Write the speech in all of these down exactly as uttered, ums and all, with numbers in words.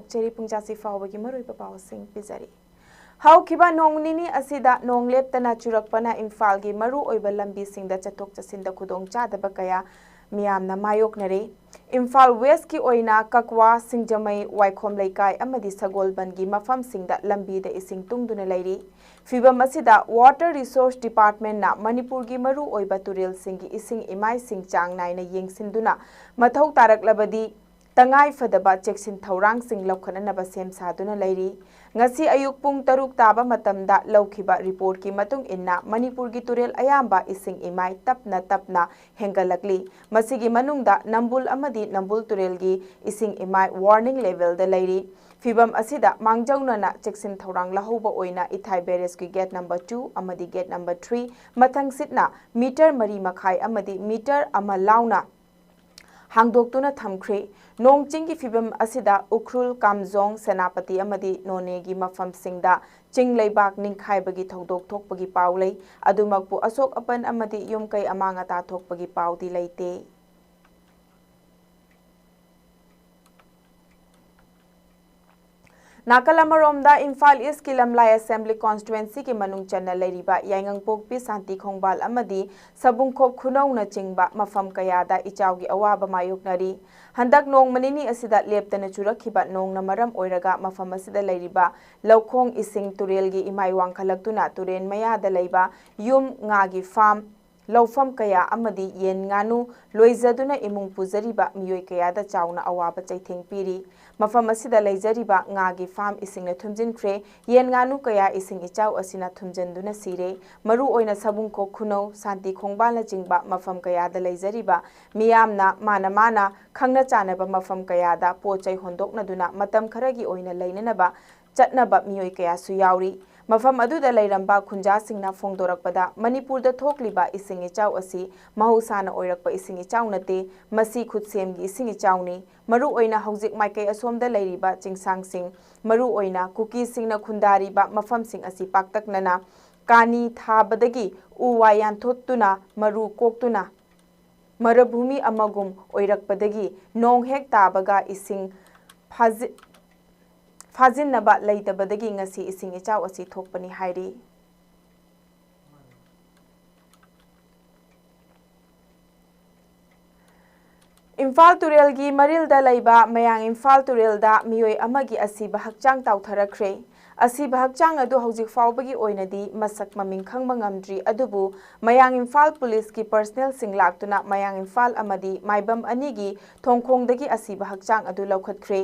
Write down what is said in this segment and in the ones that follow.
Cherry ꯄꯨꯡꯖꯥꯁꯤ ꯐꯥꯎꯕꯒꯤ ꯃꯔꯨꯑꯣꯏꯕ ꯄꯥꯎꯁꯤꯡ ꯄꯤꯖꯔꯤ꯫ ꯍꯧꯈꯤꯕ ꯅꯣꯡ ꯅꯤꯅꯤ ꯑꯁꯤꯗ ꯅꯣꯡ ꯂꯦꯞꯇꯅ ꯆꯨꯔꯛꯄꯅ ꯏꯝꯐꯥꯜꯒꯤ ꯃꯔꯨꯑꯣꯏꯕ ꯂꯝꯕꯤꯁꯤꯡꯗ ꯆꯠꯊꯣꯛ ꯆꯠꯁꯤꯟꯗ ꯈꯨꯗꯣꯡꯆꯥꯗꯕ ꯀꯌꯥ ꯃꯤꯌꯥꯝꯅ ꯃꯥꯌꯣꯛꯅꯔꯦ꯫ ꯏꯝꯐꯥꯜ ꯋꯦꯁꯀꯤ ꯑꯣꯏꯅ ꯀꯛꯋꯥ, ꯁꯤꯡꯖꯃꯩ, ꯋꯥꯏꯈꯣꯝ ꯂꯩꯀꯥꯏ ꯑꯃꯗꯤ ꯁꯒꯣꯜꯕꯟꯒꯤ ꯃꯐꯝꯁꯤꯡꯗ ꯂꯝꯕꯤꯗ ꯏꯁꯤꯡ ꯇꯨꯡꯗꯨꯅ ꯂꯩꯔꯤ꯫ ꯐꯤꯚꯝ ꯑꯁꯤꯗ Water Resource Departmentꯅ ꯃꯅꯤꯄꯨꯔꯒꯤ ꯃꯔꯨꯑꯣꯏꯕ ꯇꯨꯔꯦꯜꯁꯤꯡꯒꯤ ꯏꯁꯤꯡ ꯏꯃꯥꯏꯁꯤꯡ ꯆꯥꯡ ꯅꯥꯏꯅ ꯌꯦꯡꯁꯤꯟꯗꯨꯅ ꯃꯊꯧ ꯇꯥꯔꯛꯂꯕꯗꯤ ꯇꯉꯥꯏ ꯐꯗꯕ ꯆꯦꯛꯁꯤꯟ ꯊꯧꯔꯥꯡꯁꯤꯡ ꯂꯧꯈꯠꯅꯅꯕ ꯁꯦꯝ ꯁꯥꯗꯨꯅ ꯂꯩꯔꯤ꯫ ꯉꯁꯤ ꯑꯌꯨꯛ ꯄꯨꯡ ꯇꯔꯨꯛ ꯇꯥꯕ ꯃꯇꯝꯗ ꯂꯧꯈꯤꯕ ꯔꯤꯄꯣꯔꯠꯀꯤ ꯃꯇꯨꯡ ꯏꯟꯅ ꯃꯅꯤꯄꯨꯔꯒꯤ ꯇꯨꯔꯦꯜ ꯑꯌꯥꯝꯕ ꯏꯁꯤꯡ ꯏꯃꯥꯏ ꯇꯞꯅ ꯇꯞꯅ ꯍꯦꯟꯒꯠꯂꯛꯂꯤ꯫ ꯃꯁꯤꯒꯤ ꯃꯅꯨꯡꯗ ꯅꯝꯕꯨꯜ ꯑꯃꯗꯤ ꯅꯝꯕꯨꯜ ꯇꯨꯔꯦꯜꯒꯤ ꯏꯁꯤꯡ ꯏꯃꯥꯏ warning levelꯗ ꯂꯩꯔꯤ꯫ ꯐꯤꯚꯝ ꯑꯁꯤꯗ ꯃꯥꯡꯖꯧꯅꯅ ꯆꯦꯛꯁꯤꯟ ꯊꯧꯔꯥꯡ ꯂꯧꯍꯧꯕ ꯑꯣꯏꯅ ꯏꯊꯥꯏ barrageꯀꯤ gate number two ꯑꯃꯗꯤ gate number three ꯃꯊꯪꯁꯤꯠꯅ ꯃꯤꯇꯔ ꯃꯔꯤ ꯃꯈꯥꯏ ꯑꯃꯗꯤ ꯃꯤꯇꯔ ꯑꯃ ꯂꯥꯎꯅ ꯍꯥꯡꯗꯣꯛꯇꯨꯅ ꯊꯝꯈ꯭ꯔꯦ꯫ ꯅꯣꯡ ꯆꯤꯡꯒꯤ ꯐꯤꯚꯝ ꯑꯁꯤꯗ ꯎꯈ꯭ꯔꯨꯜ, ꯀꯥꯝꯖꯣꯡ, ꯁꯦꯅꯥꯄꯇꯤ ꯑꯃꯗꯤ ꯅꯣꯅꯦꯒꯤ ꯃꯐꯝꯁꯤꯡꯗ ꯆꯤꯡ ꯂꯩꯕꯥꯛ ꯅꯤꯡꯈꯥꯏꯕꯒꯤ ꯊꯧꯗꯣꯛ ꯊꯣꯛꯄꯒꯤ ꯄꯥꯎ ꯂꯩ꯫ ꯑꯗꯨꯃꯛꯄꯨ ꯑꯁꯣꯛ ꯑꯄꯟ ꯑꯃꯗꯤ ꯌꯨꯝ ꯀꯩ ꯑꯃꯥꯡ ꯑꯇꯥ ꯊꯣꯛꯄꯒꯤ ꯄꯥꯎꯗꯤ ꯂꯩꯇꯦ꯫ ꯅꯥꯀꯜ ꯑꯃꯔꯣꯝꯗ ꯏꯝꯐꯥꯜ ꯏꯁꯀꯤ ꯂꯝꯂꯥꯏ ꯑꯦꯁꯦꯝꯕ꯭ꯂꯤ ꯀꯣꯟꯁꯇꯤꯇ꯭ꯋꯦꯟꯁꯤꯒꯤ ꯃꯅꯨꯡ ꯆꯟꯅ ꯂꯩꯔꯤꯕ ꯌꯥꯏꯉꯪꯄꯣꯛꯄꯤ, ꯁꯥꯟꯇꯤ ꯈꯣꯡꯕꯥꯜ ꯑꯃꯗꯤ ꯁꯕꯨꯡꯈꯣꯛ ꯈꯨꯅꯧꯅꯆꯤꯡꯕ ꯃꯐꯝ ꯀꯌꯥꯗ ꯏꯆꯥꯎꯒꯤ ꯑꯋꯥꯕ ꯃꯥꯌꯣꯛꯅꯔꯤ꯫ ꯍꯟꯗꯛ ꯅꯣꯡꯃ ꯅꯤꯅꯤ ꯑꯁꯤꯗ ꯂꯦꯞꯇꯅ ꯆꯨꯔꯛꯈꯤꯕ ꯅꯣꯡꯅ ꯃꯔꯝ ꯑꯣꯏꯔꯒ ꯃꯐꯝ ꯑꯁꯤꯗ ꯂꯩꯔꯤꯕ ꯂꯧꯈꯣꯡ ꯏꯁꯤꯡ ꯇꯨꯔꯦꯜꯒꯤ ꯏꯃꯥꯏ ꯋꯥꯡꯈꯠꯂꯛꯇꯨꯅ ꯇꯨꯔꯦꯜ ꯃꯌꯥꯗ ꯂꯩꯕ ꯌꯨꯝ, ꯉꯥꯒꯤ ꯐꯥꯔꯝ, ꯂꯧꯐꯝ ꯀꯌꯥ ꯑꯃꯗꯤ ꯌꯦꯟ ꯉꯥꯅꯨ ꯂꯣꯏꯖꯗꯨꯅ ꯏꯃꯨꯡ ꯄꯨꯖꯔꯤꯕ ꯃꯤꯑꯣꯏ ꯀꯌꯥꯗ ꯆꯥꯎꯅ ꯑꯋꯥꯕ ꯆꯩꯊꯦꯡ ꯄꯤꯔꯤ꯫ ꯃꯐꯝ ꯑꯁꯤꯗ ꯂꯩꯖꯔꯤꯕ ꯉꯥꯒꯤ ꯐꯥꯔꯝ ꯏꯁꯤꯡꯅ ꯊꯨꯝꯖꯤꯟꯈ꯭ꯔꯦ꯫ ꯌꯦꯟ ꯉꯥꯅꯨ ꯀꯌꯥ ꯏꯁꯤꯡ ꯏꯆꯥꯎ ꯑꯁꯤꯅ ꯊꯨꯝꯖꯤꯟꯗꯨꯅ ꯁꯤꯔꯦ꯫ ꯃꯔꯨꯑꯣꯏꯅ ꯁꯕꯨꯡꯈꯣꯛ ꯈꯨꯅꯧ, ꯁꯥꯟꯇꯤ ꯈꯣꯡꯕꯥꯜꯅꯆꯤꯡꯕ ꯃꯐꯝ ꯀꯌꯥꯗ ꯂꯩꯖꯔꯤꯕ ꯃꯤꯌꯥꯝꯅ ꯃꯥꯅ ꯃꯥꯅ ꯈꯪꯅ ꯆꯥꯟꯅꯕ ꯃꯐꯝ ꯀꯌꯥꯗ ꯄꯣꯠ ꯆꯩ ꯍꯣꯟꯗꯣꯛꯅꯗꯨꯅ ꯃꯇꯝ ꯈꯔꯒꯤ ꯑꯣꯏꯅ ꯂꯩꯅꯅꯕ ꯆꯠꯅꯕ ꯃꯤꯑꯣꯏ ꯀꯌꯥꯁꯨ ꯌꯥꯎꯔꯤ꯫ ꯃꯐꯝ ꯑꯗꯨꯗ ꯂꯩꯔꯝꯕ ꯈꯨꯟꯖꯥꯁꯤꯡꯅ ꯐꯣꯡꯗꯣꯔꯛꯄꯗ, ꯃꯅꯤꯄꯨꯔꯗ ꯊꯣꯛꯂꯤꯕ ꯏꯁꯤꯡ ꯏꯆꯥꯎ ꯑꯁꯤ ꯃꯍꯧꯁꯥꯅ ꯑꯣꯏꯔꯛꯄ ꯏꯁꯤꯡ ꯏꯆꯥꯎ ꯅꯠꯇꯦ, ꯃꯁꯤ ꯈꯨꯠꯁꯦꯝꯒꯤ ꯏꯁꯤꯡ ꯏꯆꯥꯎꯅꯤ꯫ ꯃꯔꯨꯑꯣꯏꯅ ꯍꯧꯖꯤꯛ ꯃꯥꯏꯀꯩ ꯑꯁꯣꯝꯗ ꯂꯩꯔꯤꯕ ꯆꯤꯡꯁꯥꯡꯁꯤꯡ, ꯃꯔꯨꯑꯣꯏꯅ ꯀꯨꯀꯤꯁꯤꯡꯅ ꯈꯨꯟꯗꯥꯔꯤꯕ ꯃꯐꯝꯁꯤꯡ ꯑꯁꯤ ꯄꯥꯛꯇꯛꯅꯅ ꯀꯥꯅꯤ ꯊꯥꯕꯗꯒꯤ ꯎ ꯋꯥ ꯌꯥꯟꯊꯣꯠꯇꯨꯅ ꯃꯔꯨ ꯀꯣꯛꯇꯨꯅ ꯃꯔꯚꯨꯃꯤ ꯑꯃꯒꯨꯝ ꯑꯣꯏꯔꯛꯄꯗꯒꯤ ꯅꯣꯡ ꯍꯦꯛ ꯇꯥꯕꯒ ꯏꯁꯤꯡ ꯐꯥꯖꯤ-, ꯐꯥꯖꯤꯟꯅꯕ ꯂꯩꯇꯕꯗꯒꯤ ꯉꯁꯤ ꯏꯁꯤꯡ ꯏꯆꯥꯎ ꯑꯁꯤ ꯊꯣꯛꯄꯅꯤ ꯍꯥꯏꯔꯤ꯫ ꯏꯝꯐꯥꯜ ꯇꯨꯔꯦꯜꯒꯤ ꯃꯔꯤꯜꯗ ꯂꯩꯕ ꯃꯌꯥꯡ ꯏꯝꯐꯥꯜ ꯇꯨꯔꯦꯜꯗ ꯃꯤꯑꯣꯏ ꯑꯃꯒꯤ ꯑꯁꯤꯕ ꯍꯛꯆꯥꯡ ꯇꯥꯎꯊꯔꯛꯈ꯭ꯔꯦ꯫ ꯑꯁꯤꯕ ꯍꯛꯆꯥꯡ ꯑꯗꯨ ꯍꯧꯖꯤꯛ ꯐꯥꯎꯕꯒꯤ ꯑꯣꯏꯅꯗꯤ ꯃꯁꯛ ꯃꯃꯤꯡ ꯈꯪꯕ ꯉꯝꯗ꯭ꯔꯤ, ꯑꯗꯨꯕꯨ ꯃꯌꯥꯡ ꯏꯝꯐꯥꯜ ꯄꯨꯂꯤꯁꯀꯤ ꯄꯔꯁꯅꯦꯜꯁꯤꯡ ꯂꯥꯛꯇꯨꯅ ꯃꯌꯥꯡ ꯏꯝꯐꯥꯜ ꯑꯃꯗꯤ ꯃꯥꯏꯕꯝ ꯑꯅꯤꯒꯤ ꯊꯣꯡꯈꯣꯡꯗꯒꯤ ꯑꯁꯤꯕ ꯍꯛꯆꯥꯡ ꯑꯗꯨ ꯂꯧꯈꯠꯈ꯭ꯔꯦ꯫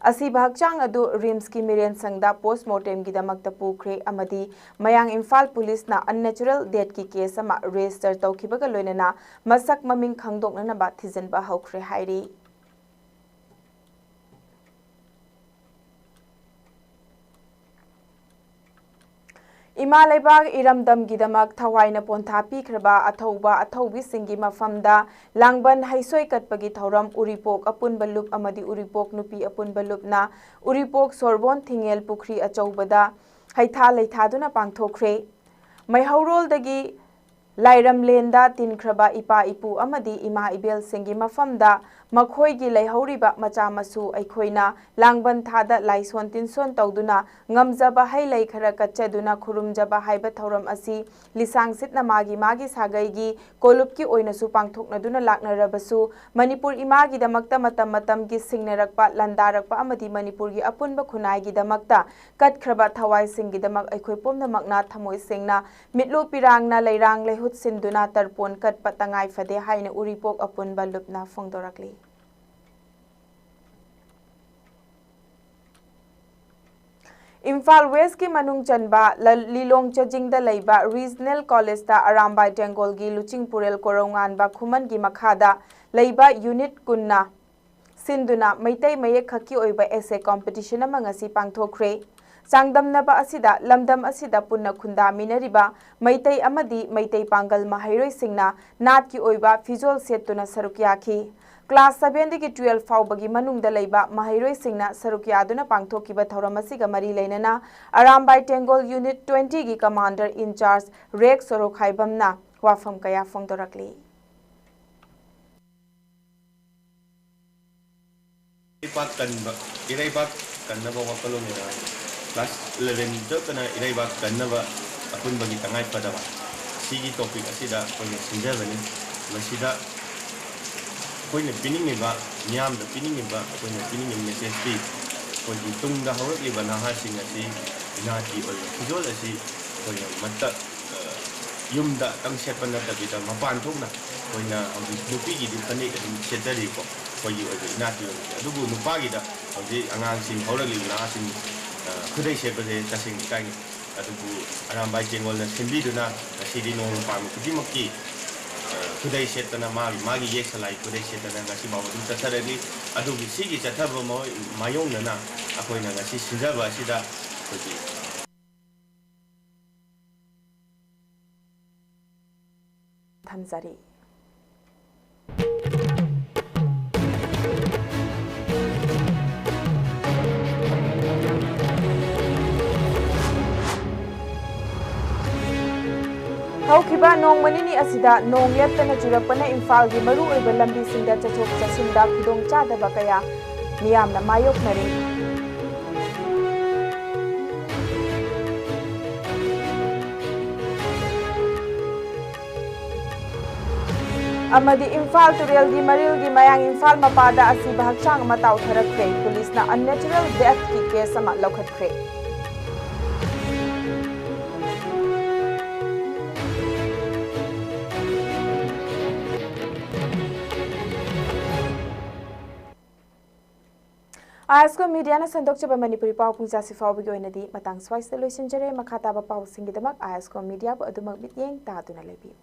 ꯑꯁꯤꯕ ꯍꯛꯆꯥꯡ ꯑꯗꯨ ꯔꯤꯝꯁꯀꯤ ꯃꯤꯔꯦꯟꯁꯪꯗ ꯄꯣꯁꯃꯣꯔꯇꯦꯝꯒꯤꯗꯃꯛꯇ ꯄꯨꯈ꯭ꯔꯦ ꯑꯃꯗꯤ ꯃꯌꯥꯡ ꯏꯝꯐꯥꯜ ꯄꯨꯂꯤꯁꯅ ꯑꯟꯅꯦꯆꯔꯦꯜ ꯗꯦꯠꯀꯤ ꯀꯦꯁ ꯑꯃ ꯔꯦꯖꯤꯁꯇꯔ ꯇꯧꯈꯤꯕꯒ ꯂꯣꯏꯅꯅ ꯃꯁꯛ ꯃꯃꯤꯡ ꯈꯪꯗꯣꯛꯅꯅꯕ ꯊꯤꯖꯤꯟꯕ ꯍꯧꯈ꯭ꯔꯦ ꯍꯥꯏꯔꯤ꯫ ꯏꯃꯥ ꯂꯩꯕꯥꯛ ꯏꯔꯝꯗꯝꯒꯤꯗꯃꯛ ꯊꯋꯥꯏꯅ ꯄꯣꯟꯊꯥ ꯄꯤꯈ꯭ꯔꯕ ꯑꯊꯧꯕ ꯑꯊꯧꯕꯤꯁꯤꯡꯒꯤ ꯃꯐꯝꯗ ꯂꯥꯡꯕꯟ ꯍꯩꯁꯣꯏ ꯀꯠꯄꯒꯤ ꯊꯧꯔꯝ ꯎꯔꯤꯄꯣꯛ ꯑꯄꯨꯟꯕ ꯂꯨꯞ ꯑꯃꯗꯤ ꯎꯔꯤꯄꯣꯛ ꯅꯨꯄꯤ ꯑꯄꯨꯟꯕ ꯂꯨꯞꯅ ꯎꯔꯤꯄꯣꯛ ꯁꯣꯔꯕꯣꯟ ꯊꯤꯡꯉꯦꯜ ꯄꯨꯈ꯭ꯔꯤ ꯑꯆꯧꯕꯗ ꯍꯩꯊꯥ ꯂꯩꯊꯥꯗꯨꯅ ꯄꯥꯡꯊꯣꯛꯈ꯭ꯔꯦ꯫ ꯃꯩꯍꯧꯔꯣꯜꯗꯒꯤ ꯂꯥꯏꯔꯝꯂꯦꯟꯗ ꯇꯤꯟꯈ꯭ꯔꯕ ꯏꯄꯥ ꯏꯄꯨ ꯑꯃꯗꯤ ꯏꯃꯥ ꯏꯕꯦꯜꯁꯤꯡꯒꯤ ꯃꯐꯝꯗ ꯃꯈꯣꯏꯒꯤ ꯂꯩꯍꯧꯔꯤꯕ ꯃꯆꯥ ꯃꯁꯨ ꯑꯩꯈꯣꯏꯅ ꯂꯥꯡꯕꯟ ꯊꯥꯗ ꯂꯥꯏꯁꯣꯟ ꯇꯤꯟꯁꯣꯟ ꯇꯧꯗꯨꯅ ꯉꯝꯖꯕ ꯍꯩ ꯂꯩ ꯈꯔ ꯀꯠꯆꯗꯨꯅ ꯈꯨꯔꯨꯝꯖꯕ ꯍꯥꯏꯕ ꯊꯧꯔꯝ ꯑꯁꯤ ꯂꯤꯁꯥꯡ ꯁꯤꯠꯅ ꯃꯥꯒꯤ ꯃꯥꯒꯤ ꯁꯥꯒꯩꯒꯤ ꯀꯣꯂꯨꯞꯀꯤ ꯑꯣꯏꯅꯁꯨ ꯄꯥꯡꯊꯣꯛꯅꯗꯨꯅ ꯂꯥꯛꯅꯔꯕꯁꯨ, ꯃꯅꯤꯄꯨꯔ ꯏꯃꯥꯒꯤꯗꯃꯛꯇ ꯃꯇꯝ ꯃꯇꯝꯒꯤ ꯁꯤꯡꯅꯔꯛꯄ, ꯂꯥꯟꯗꯥꯔꯛꯄ ꯑꯃꯗꯤ ꯃꯅꯤꯄꯨꯔꯒꯤ ꯑꯄꯨꯟꯕ ꯈꯨꯟꯅꯥꯏꯒꯤꯗꯃꯛꯇ ꯀꯠꯈ꯭ꯔꯕ ꯊꯋꯥꯏꯁꯤꯡꯒꯤꯗꯃꯛ ꯑꯩꯈꯣꯏ ꯄꯨꯝꯅꯃꯛꯅ ꯊꯃꯣꯏ ꯁꯦꯡꯅ ꯃꯤꯠꯂꯨ ꯄꯤꯔꯥꯡꯅ ꯂꯩꯔꯥꯡ ꯂꯩꯍꯨꯠ ꯁꯤꯟꯗꯨꯅ ꯇꯔꯄꯣꯟ ꯀꯠꯄ ꯇꯉꯥꯏ ꯐꯗꯦ ꯍꯥꯏꯅ ꯎꯔꯤꯄꯣꯛ ꯑꯄꯨꯟꯕ ꯂꯨꯞꯅ ꯐꯣꯡꯗꯣꯔꯛꯂꯤ꯫ ꯏꯝꯐꯥꯜ ꯋꯦꯁꯀꯤ ꯃꯅꯨꯡ ꯆꯟꯕ ꯂ-, ꯂꯤꯂꯣꯡ ꯆꯖꯤꯡꯗ ꯂꯩꯕ ꯔꯤꯖꯅꯦꯜ ꯀꯣꯂꯦꯖꯇ ꯑꯔꯥꯝꯕꯥꯏ ꯇꯦꯡꯒꯣꯜꯒꯤ ꯂꯨꯆꯤꯡꯄꯨꯔꯦꯜ ꯀꯣꯔꯧꯉꯥꯟꯕ ꯈꯨꯃꯟꯒꯤ ꯃꯈꯥꯗ ꯂꯩꯕ ꯌꯨꯅꯤꯠ ꯀꯨꯟꯅ ꯁꯤꯟꯗꯨꯅ ꯃꯩꯇꯩ ꯃꯌꯦꯛ ꯈꯛꯀꯤ ꯑꯣꯏꯕ ꯑꯦꯁꯦ ꯀꯝꯄꯤꯇꯤꯁꯟ ꯑꯃ ꯉꯁꯤ ꯄꯥꯡꯊꯣꯛꯈ꯭ꯔꯦ꯫ ꯆꯥꯡꯗꯝꯅꯕ ꯑꯁꯤꯗ ꯂꯝꯗꯝ ꯑꯁꯤꯗ ꯄꯨꯟꯅ ꯈꯨꯟꯗꯥꯃꯤꯟꯅꯔꯤꯕ ꯃꯩꯇꯩ ꯑꯃꯗꯤ ꯃꯩꯇꯩ ꯄꯥꯡꯒꯜ ꯃꯍꯩꯔꯣꯏꯁꯤꯡꯅ ꯅꯥꯠꯀꯤ ꯑꯣꯏꯕ ꯐꯤꯖꯣꯜ ꯁꯦꯠꯇꯨꯅ ꯁꯔꯨꯛ ꯌꯥꯈꯤ꯫ ꯀ꯭ꯂꯥꯁ ꯁꯚꯦꯟꯗꯒꯤ ꯇꯨꯋꯦꯜꯐ ꯐꯥꯎꯕꯒꯤ ꯃꯅꯨꯡꯗ ꯂꯩꯕ ꯃꯍꯩꯔꯣꯏꯁꯤꯡꯅ ꯁꯔꯨꯛ ꯌꯥꯗꯨꯅ ꯄꯥꯡꯊꯣꯛꯈꯤꯕ ꯊꯧꯔꯝ ꯑꯁꯤꯒ ꯃꯔꯤ ꯂꯩꯅꯅ ꯑꯔꯥꯝꯕꯥꯏ ꯇꯦꯡꯒꯣꯜ ꯌꯨꯅꯤꯠ ꯇ꯭ꯋꯦꯟꯇꯤꯒꯤ ꯀꯃꯥꯟꯗꯔ ꯏꯟꯆꯥꯔꯖ ꯔꯦꯛ ꯁꯣꯔꯣꯈꯥꯏꯕꯝꯅ ꯋꯥꯐꯝ ꯀꯌꯥ ꯐꯣꯡꯗꯣꯔꯛꯂꯤ꯫ ꯏꯔꯩꯄꯥꯛ ꯀꯟꯕ, ꯏꯔꯩꯄꯥꯛ ꯀꯟꯅꯕ ꯋꯥꯈꯜꯂꯣꯟꯅꯤꯅ class eleven, twelve ꯀꯅ ꯏꯔꯩꯕꯥꯛ ꯀꯟꯅꯕ ꯑꯄꯨꯟꯕꯒꯤ ꯇꯉꯥꯏ ꯐꯗꯕ, ꯁꯤꯒꯤ topic ꯑꯁꯤꯗ ꯑꯩꯈꯣꯏꯅ ꯁꯤꯟꯖꯕꯅꯤ꯫ ꯃꯁꯤꯗ ꯑꯩꯈꯣꯏꯅ ꯄꯤꯅꯤꯡꯉꯤꯕ, ꯃꯤꯌꯥꯝꯗ ꯄꯤꯅꯤꯡꯉꯤꯕ, ꯑꯩꯈꯣꯏꯅ ꯄꯤꯅꯤꯡꯉꯤꯕ message ꯇꯤ ꯑꯩꯈꯣꯏꯒꯤ ꯇꯨꯡꯗ ꯍꯧꯔꯛꯂꯤꯕ ꯅꯍꯥꯁꯤꯡ ꯑꯁꯤ ꯏꯅꯥꯠꯀꯤ ꯑꯣꯏꯕ ꯐꯤꯖꯣꯜ ꯑꯁꯤ ꯑꯩꯈꯣꯏꯅ ꯃꯇ-, ꯑ, ꯌꯨꯝꯗ ꯈꯛꯇꯪ ꯁꯦꯠꯄ ꯅꯠꯇꯕꯤꯗ, ꯃꯄꯥꯟ ꯊꯣꯛꯅ ꯑꯩꯈꯣꯏꯅ ꯍꯧꯖꯤꯛ ꯅꯨꯄꯤꯒꯤꯗꯤ ꯐꯅꯦꯛ ꯑꯗꯨꯝ ꯁꯦꯠꯆꯔꯤꯀꯣ, ꯑꯩꯈꯣꯏꯒꯤ ꯑꯣꯏꯕ ꯏꯅꯥꯠꯀꯤ ꯑꯣꯏꯕ꯫ ꯑꯗꯨꯕꯨ ꯅꯨꯄꯥꯒꯤꯗ ꯍꯧꯖꯤꯛ ꯑꯉꯥꯡꯁꯤꯡ, ꯍꯧꯔꯛꯂꯤꯕ ꯅꯍꯥꯁꯤꯡ, ꯑ, ꯈꯨꯗꯩ ꯁꯦꯠꯄꯁꯦ ꯇꯁꯦꯡꯅ ꯏꯀꯥꯏꯅꯩ꯫ ꯑꯗꯨꯕꯨ ꯑꯔꯥꯝꯕꯥꯏ ꯇꯦꯡꯒꯣꯜꯅ ꯁꯤꯟꯕꯤꯗꯨꯅ ꯉꯁꯤꯗꯤ ꯅꯣꯡꯃ ꯄꯥꯟꯕ ꯈꯨꯗꯤꯡꯃꯛꯀꯤ, ꯑ, ꯈꯨꯗꯩ ꯁꯦꯠꯇꯅ, ꯃꯥꯒꯤ ꯃꯥꯒꯤ ꯌꯦꯛ ꯁꯂꯥꯏ ꯈꯨꯗꯩ ꯁꯦꯠꯇꯅ ꯉꯁꯤ ꯐꯥꯎꯕ ꯑꯗꯨꯝ ꯆꯠꯊꯔꯛꯂꯤ꯫ ꯑꯗꯨꯕꯨ ꯁꯤꯒꯤ ꯆꯠꯊꯕ ꯃꯑꯣ-, ꯃꯥꯌꯣꯡꯅꯅ ꯑꯩꯈꯣꯏꯅ ꯉꯁꯤ ꯁꯤꯟꯖꯕ ꯑꯁꯤꯗ ꯑꯩꯈꯣꯏꯒꯤ ꯊꯝꯖꯔꯤ꯫ ꯍꯧꯈꯤꯕ ꯅꯣꯡꯃ ꯅꯤꯅꯤ ꯑꯁꯤꯗ ꯅꯣꯡ ꯂꯦꯞꯇꯅ ꯆꯨꯔꯛꯄꯅ ꯏꯝꯐꯥꯜꯒꯤ ꯃꯔꯨꯑꯣꯏꯕ ꯂꯝꯕꯤꯁꯤꯡꯗ ꯆꯠꯊꯣꯛ ꯆꯠꯁꯤꯟꯗ ꯈꯨꯗꯣꯡꯆꯥꯗꯕ ꯀꯌꯥ ꯃꯤꯌꯥꯝꯅ ꯃꯥꯌꯣꯛꯅꯔꯤ꯫ ꯑꯃꯗꯤ ꯏꯝꯐꯥꯜ ꯇꯨꯔꯦꯜꯒꯤ ꯃꯔꯤꯜꯒꯤ ꯃꯌꯥꯡ ꯏꯝꯐꯥꯜ ꯃꯄꯥꯗ ꯑꯁꯤꯕ ꯍꯛꯆꯥꯡ ꯑꯃ ꯇꯥꯎꯊꯔꯛꯈ꯭ꯔꯦ꯫ ꯄꯨꯂꯤꯁꯅ unnatural death ꯀꯤ case ꯑꯃ ꯂꯧꯈꯠꯈ꯭ꯔꯦ꯫ ꯑꯥꯏ ꯑꯦꯁ ꯀꯣ ꯃꯤꯗꯤꯌꯥꯅ ꯁꯟꯗꯣꯛꯆꯕ ꯃꯅꯤꯄꯨꯔꯤ ꯄꯥꯎ ꯄꯨꯡꯖꯥꯁꯤ ꯐꯥꯎꯕꯒꯤ ꯑꯣꯏꯅꯗꯤ ꯃꯇꯥꯡ ꯁ꯭ꯋꯥꯏꯁꯤꯗ ꯂꯣꯏꯁꯤꯟꯖꯔꯦ꯫ ꯃꯈꯥ ꯇꯥꯕ ꯄꯥꯎꯁꯤꯡꯒꯤꯗꯃꯛ ꯑꯥꯏ ꯑꯦꯁ ꯀꯣ ꯃꯤꯗꯤꯌꯥꯕꯨ ꯑꯗꯨꯃꯛ ꯃꯤꯠꯌꯦꯡ ꯇꯥꯗꯨꯅ ꯂꯩꯕꯤꯌꯨ꯫